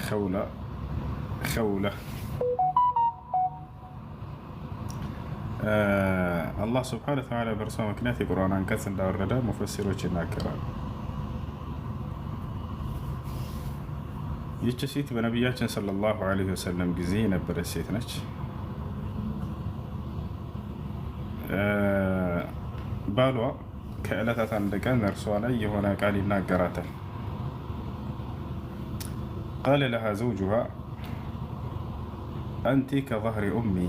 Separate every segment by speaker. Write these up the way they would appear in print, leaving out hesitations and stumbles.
Speaker 1: ኸውላ ኸውላ። አላህ سبحانه وتعالى በእርሷ ምክንያት የቁርአን አንቀጽ እንዳወረደ ሙፈሲሮች ይናገራሉ። ይህች ሴት በነቢያችን صلى الله عليه وسلم ጊዜ የነበረች ሴት ነች። ባሏ ከዕለታት አንድ ቀን እርሷ ላይ የሆነ ቃል ይናገራታል። قال لها زوجها أنت كظهر أمي፣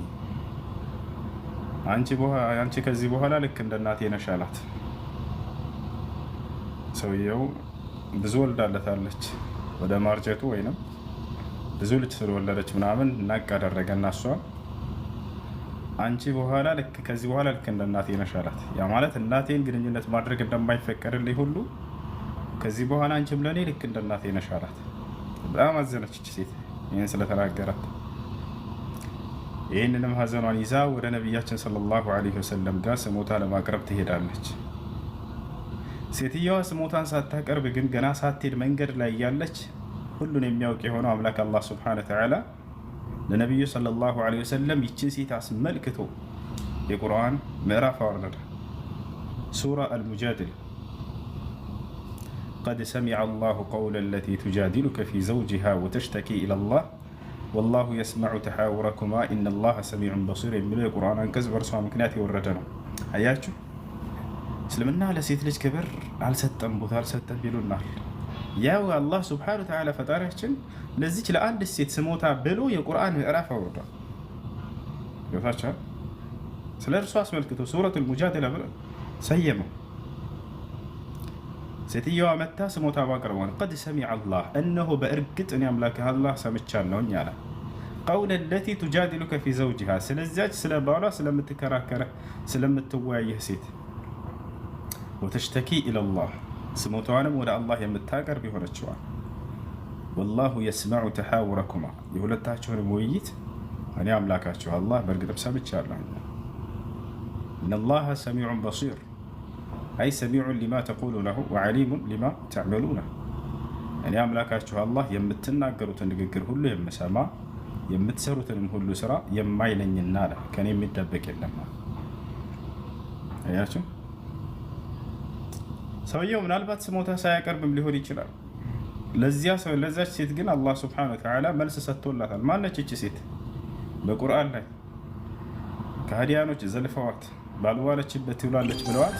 Speaker 1: አንቺ ከዚህ በኋላ ልክ እንደ እናቴ ነሽ አላት። ሰውየው ብዙ ወልዳለታለች። ወደ ማርጀቱ ወይንም ብዙ ልጅ ስለወለደች ምናምን ናቅ አደረገና እሷን አንቺ በኋላ ልክ ከዚህ በኋላ ልክ እንደ እናቴ ነሽ አላት። ያ ማለት እናቴን ግንኙነት ማድረግ እንደማይፈቀድልኝ ሁሉ ከዚህ በኋላ አንቺም ለእኔ ልክ እንደ እናቴ ነሽ አላት። በጣም አዘነች እች ሴት ይህን ስለተናገራት። ይህንንም ሀዘኗን ይዛ ወደ ነቢያችን صلى الله عليه وسلم ጋር ስሞታ ለማቅረብ ትሄዳለች። ሴትየዋ ስሞታን ሳታቀርብ ግን ገና ሳትሄድ መንገድ ላይ እያለች ሁሉን የሚያውቅ የሆነው አምላክ አላህ سبحانه وتعالى ለነቢዩ صلى الله عليه وسلم ይችን ሴት አስመልክቶ የቁርአን ምዕራፍ አወረደ። ሱራ አልሙጃድላ፣ قد سمع الله قول التي تجادلك في زوجها وتشتكي إلى الله والله يسمع تحاوركما إن الله سميع بصير የሚለው የቁርአን አንቀጽ በእርሷ ምክንያት የወረደ ነው። አያችሁ፣ እስልምና ለሴት ልጅ ክብር አልሰጠም፣ ቦታ አልሰጠም ይሉናል። ያው አላህ سبحانه وتعالى ፈጣሪያችን ለዚች ለአንድ ሴት ስሞታ ብሎ የቁርአን ምዕራፍ አውርዷል። ገብታችኋል? ስለ እርሷ አስመልክቶ ሱረቱል ሙጃደላ ብሎ ሰየመው። ሴትየዋ መታ ስሞታ ባቅርበ قد سمع الله፣ እነሆ በእርግጥ እኔ አምላክህ አላህ ሰምቻለሁኝ አለ። قول التي تجادلك في زوجها፣ ስለዚያች ስለ ባሏ ስለምትከራከረ ስለምትወያየህ ሴት፣ وتشتكي إلى الله፣ ስሞታዋንም ወደ አላህ የምታቀርብ የሆነችዋል። والله يسمع تحاوركما፣ የሁለታችሁንም ውይይት እኔ አምላካችሁ አላህ በእርግጥም ሰምቻለሁ። إن الله سميع بصير، أي سميع لما تقولونه وعليم لما تعملونه፣ እኔ አምላካችሁ አላህ የምትናገሩትን ንግግር ሁሉ የምሰማ የምትሰሩትንም ሁሉ ስራ የማይ ነኝና አለ። ከእኔ የሚደበቅ የለም። አያችሁ፣ ሰውየው ምናልባት ስሞታ ሳያቀርብም ሊሆን ይችላል። ለዚያ ሰው ለዚያች ሴት ግን አላህ سبحانه وتعالى መልስ ሰጥቶላታል። ማነች እቺ ሴት? በቁርአን ላይ ከሃዲያኖች ዘልፈዋት ባልዋለችበት ትውላለች ብለዋት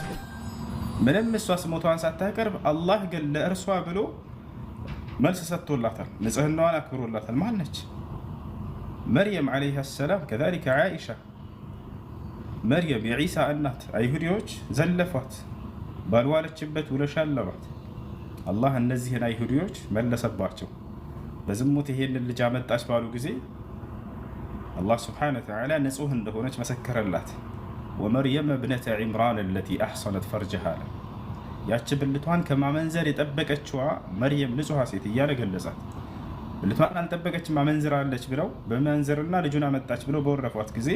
Speaker 1: ምንም እሷ ስሞታዋን ሳታቀርብ አላህ ግን ለእርሷ ብሎ መልስ ሰጥቶላታል። ንጽህናዋን አክብሮላታል። ማነች? መርየም عليها السلام፣ كذلك ዓኢሻ። መርየም የዒሳ እናት አይሁዲዎች ዘለፏት፣ ባልዋለችበት ውለሻል አሏት። አላህ እነዚህን አይሁዲዎች መለሰባቸው። በዝሙት ይሄንን ልጅ አመጣች ባሉ ጊዜ አላህ سبحانه وتعالى ንጹህ እንደሆነች መሰከረላት። ومريم ابنة عمران التي أحصنت فرجها አለ። ያች ብልቷን ከማመንዘር የጠበቀችዋ መርየም ንጹሐ ሴት እያለ ገለጻት። ብልቷን አልጠበቀችም አመንዝራለች ብለው በመንዘርና ልጁን አመጣች ብለው በወረፏት ጊዜ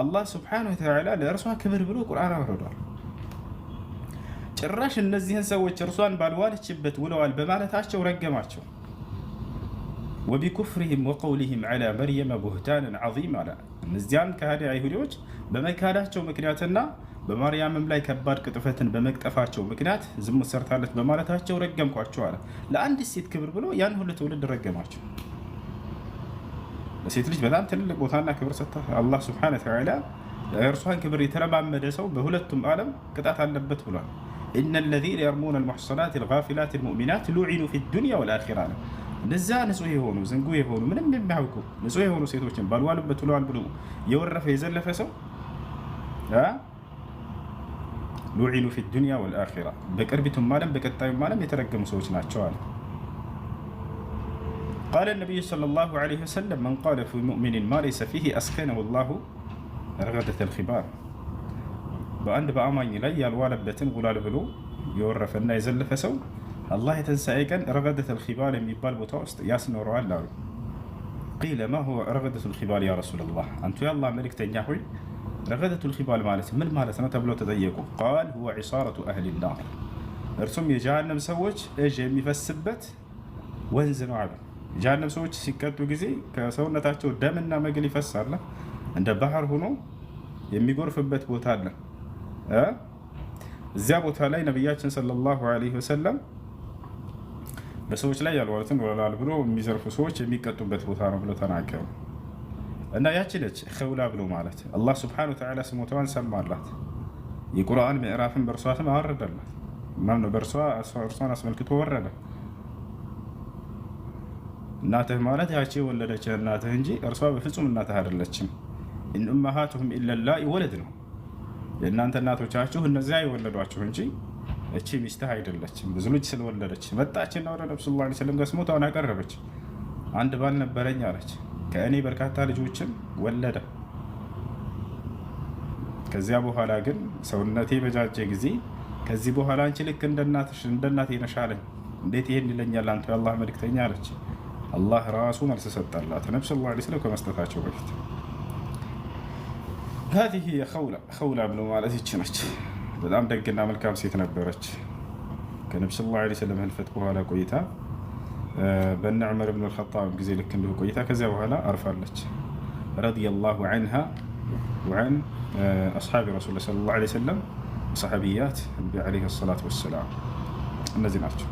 Speaker 1: አላህ سبحانه وتعالى ለእርሷ ክብር ብሎ ቁርአን አውርዷል። ጭራሽ እነዚህን ሰዎች እርሷን ባልዋለችበት ውለዋል በማለታቸው ረገማቸው። وبكفرهم وقولهم على مريم بهتانا عظيما አለ። እነዚያን ከሃዲ አይሁዲዎች በመካዳቸው ምክንያትና በማርያምም ላይ ከባድ ቅጥፈትን በመቅጠፋቸው ምክንያት ዝሙት ሰርታለች በማለታቸው ረገምኳቸው አለ። ለአንድ ሴት ክብር ብሎ ያን ሁሉ ትውልድ ረገማቸው። ለሴት ልጅ በጣም ትልቅ ቦታና ክብር ሰጥታ አላህ سبحانه وتعالى እርሷን ክብር የተረማመደ ሰው በሁለቱም ዓለም ቅጣት አለበት ብሏል። إن الذين يرمون المحصنات الغافلات المؤمنات لعنوا في الدنيا والآخرة ነው። እነዚያ ንጹህ የሆኑ ዝንጉ የሆኑ ምንም የማያውቁ ንጹህ የሆኑ ሴቶችን ባልዋሉበት ውለዋል ብሎ የወረፈ የዘለፈ ሰው لعنوا في الدنيا والآخرة፣ በቅርቢቱም ዓለም በቀጣዩም ዓለም የተረገሙ ሰዎች ናቸው አለ። قال النبي صلى الله عليه وسلم من قال في مؤمن ما ليس فيه أسكنه الله رغدة الخبال፣ በአንድ በአማኝ ላይ ያልዋለበትን ውሏል ብሎ የወረፈና የዘለፈ ሰው አላህ የትንሣኤ ቀን رغدة الخبال የሚባል ቦታ ውስጥ ያስኖረዋል አሉ። قيل ما هو رغدة الخبال يا رسول الله፣ አንቱ የአላህ መልእክተኛ ሆይ رغدة الخبال ማለት ምን ማለት ነው ተብለው ተጠየቁ። قال هو عصارة أهل النار፣ እርሱም የጀሃነም ሰዎች እዥ የሚፈስበት ወንዝ ነው አሉ። የጀሃነም ሰዎች ሲቀጡ ጊዜ ከሰውነታቸው ደምና መግል ይፈሳል። እንደ ባህር ሆኖ የሚጎርፍበት ቦታ አለ። እዚያ ቦታ ላይ ነቢያችን صلى الله عليه وسلم በሰዎች ላይ ያልዋሉትን ውለዋል ብሎ የሚዘርፉ ሰዎች የሚቀጡበት ቦታ ነው ብሎ ተናገሩ። እና ያቺ ነች ኸውላ ብሎ ማለት። አላህ سبحانه وتعالى ስሞታዋን ሰማላት። የቁርአን ምዕራፍን በእርሷ ስም አወረደላት። ማነው በእርሷ እርሷን አስመልክቶ ወረደ። እናትህ ማለት ያቺ የወለደችህ እናትህ እንጂ እርሷ በፍጹም እናትህ አይደለችም። إن أمهاتهم إلا اللائي ولدنهم። የእናንተ እናቶቻችሁ እነዚያ የወለዷችሁ እንጂ እቺ ሚስትህ አይደለችም። ብዙ ልጅ ስለወለደች መጣችና ወደ ነብ صلى الله عليه وسلم ጋር ስሞታዋን አቀረበች። አንድ ባል ነበረኝ አለች። ከእኔ በርካታ ልጆችን ወለደ። ከዚያ በኋላ ግን ሰውነቴ በጃጀ ጊዜ ከዚህ በኋላ አንቺ ልክ እንደ እናቴ ነሽ አለኝ። እንዴት ይሄን ይለኛል አንተ የአላህ መልክተኛ አለች። አላህ ራሱ መልስ ሰጠላት ነብ صلى الله عليه وسلم ከመስጠታቸው በፊት። هذه ኸውላ። ኸውላ ብሎ ማለት ይቺ ነች። በጣም ደግና መልካም ሴት ነበረች። ከነብ صلى الله عليه وسلم ህልፈት በኋላ ቆይታ በነ ዑመር ብን አልኸጣብ ጊዜ ልክ እንዲሁ ቆይታ ከዚያ በኋላ አርፋለች። رضي الله عنها وعن أصحاب رسول الله صلى الله عليه وسلم، صحابيات النبي عليه الصلاة والسلام። እነዚህ ናቸው።